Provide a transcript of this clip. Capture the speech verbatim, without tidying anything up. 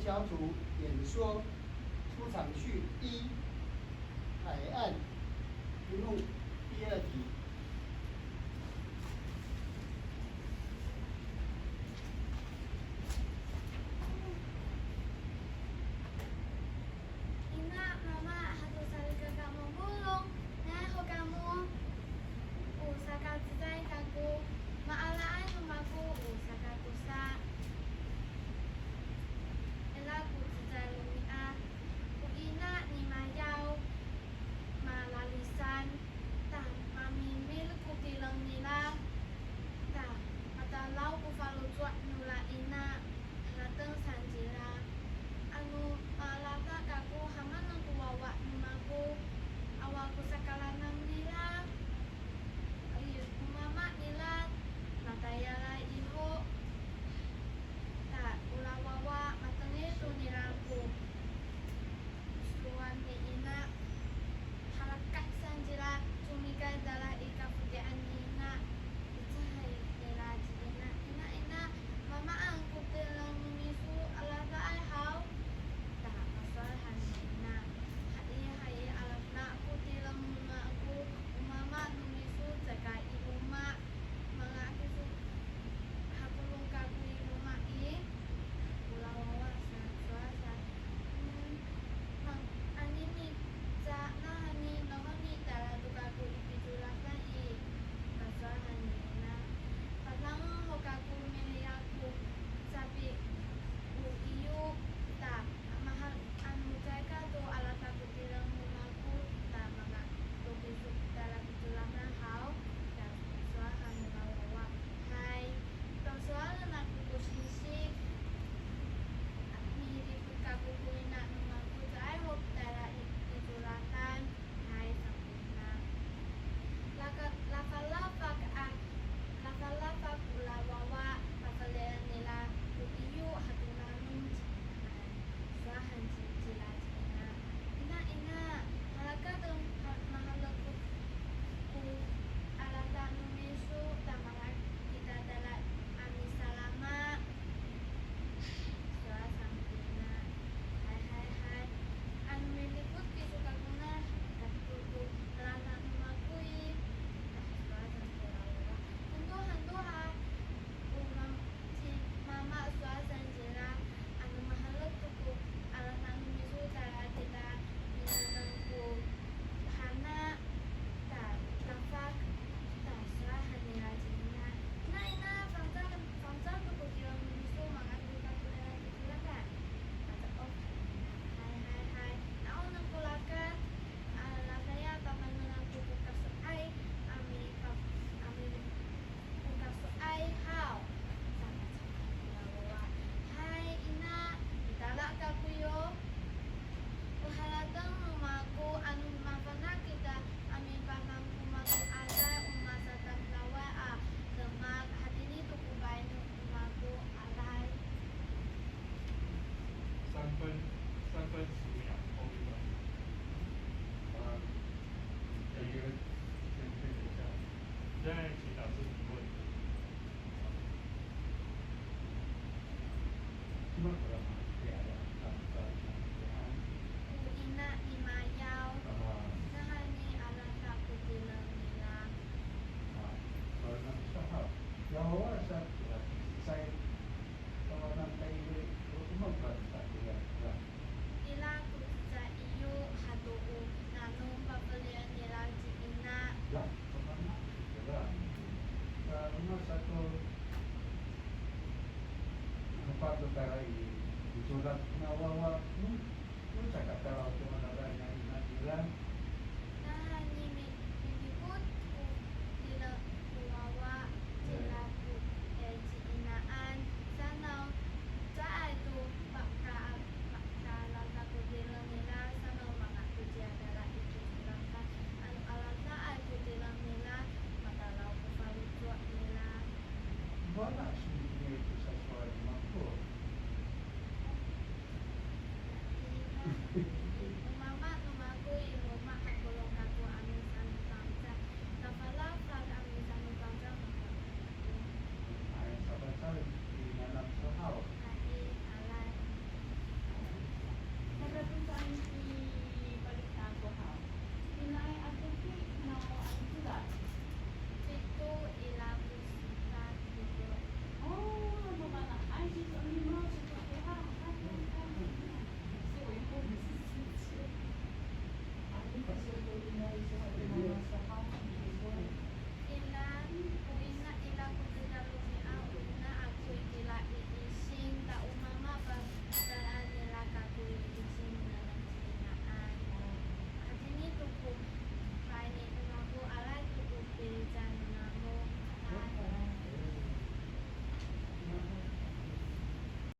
小组演说出场序一，海岸题目第二题。 Ina, mama, hato salikaka mapolong, nga'ay ho kamo. O sakacecay kako, maalaay no mako o sakatosa. Ira ko cecay romi'ad, o ina ni Mayaw, malalisan, ta mamimil ko tireng nira, ta matalaw ko faloco' nora ina, harateng saan cira. Ano malafak kako hamanen ko wawa no mako, awa ko sakalanan nira, i, o mama nira, matayalay i ho, ta ora wawa, matengil to nira ko sowal ni ina. Harakat saan cira, comikay tala i kafoti'an ni ina. Icahay nira ci ina. Ina, ina, mamaan ko tireng no miso, alafa'ay haw? Ta, masowal han ni ina. Hay, hay, alafela ko tireng no mako, o mama no miso, caka i loma'. Manga kiso hakolong kako i loma' i, ora wawa sa, sowal sa. Hmm, mang, anini, sa, nawhani, nawhani tala to kako i picodadan i, masowal han ni ina. Padangen ho kako mihiya ko sapi, o iyo, ta, mahal, ano caay ka to alatek ko tireng no mako, ta manga to kiso tala picodadan haw, ta sowal han nora wawa. Hay, pasowalen ako ko singsi, a, mihidipot kako ko ina no mako, caay ho tala i, picodadan. Hay, saan ko ina. Laka, lafalafak a, lafalafak ora wawa, pafelian nira ko iyo hato nanom ci ina. Hay, sowal han ci, cira ci ina. Ina, ina, harakat to, ha, maherek ko, ko alatek no miso, ta manga'ay kita tala a misalama. Sowal saan ko ina. Hay, hay, hay. Ano midipot kiso kako na, katipot ko alatek no mako i. Sowal saan ko wawa. Hento, hento ha. O mam-, ci mama sowal saan cira. Ano maherek to ko alatek no miso tala kita minengneng ko hana, ta, lafak, ta, sowal han nira ci ina. Ina, ina, fangcal, fangcal to ko tireng no miso, manga'ay to kako tala picodadan. Mato'of han nira. Hay, hay, hay. Na'on ko rakat, a, lafaya, pafanengan ko ko kaso'ay, a mi, pa, a mi, ko kaso'ay haw. Saan ko wawa. Hay, ina, mitala kako yo. O harateng no mako ano mafana' kita a mipafang ko mako, aray o masatamdaway a demak, hatini to ko fa'i no mako, aray. 三分，三分十秒，后面吧。啊，再请老师提问。 Ko ina ni Mayaw, nawhani alatek ko tireng nira. Ira ko cecay iyo, hato o nanom pafelian nira ci ina. Ya, sa roma sato, ano pato tala i, i codad no wawa, no, no caka talaw to ngangan ni ina nira. Nawhani mi, midipot ko tireng no wawa, cira ko, e, ci inaan, sanaw, caay to paka, pakaalatek ko tireng nira, sanaw manga ko ciya tala i codad, ano alatek ko tireng nira, matalaw ko faloco' nira. Mana so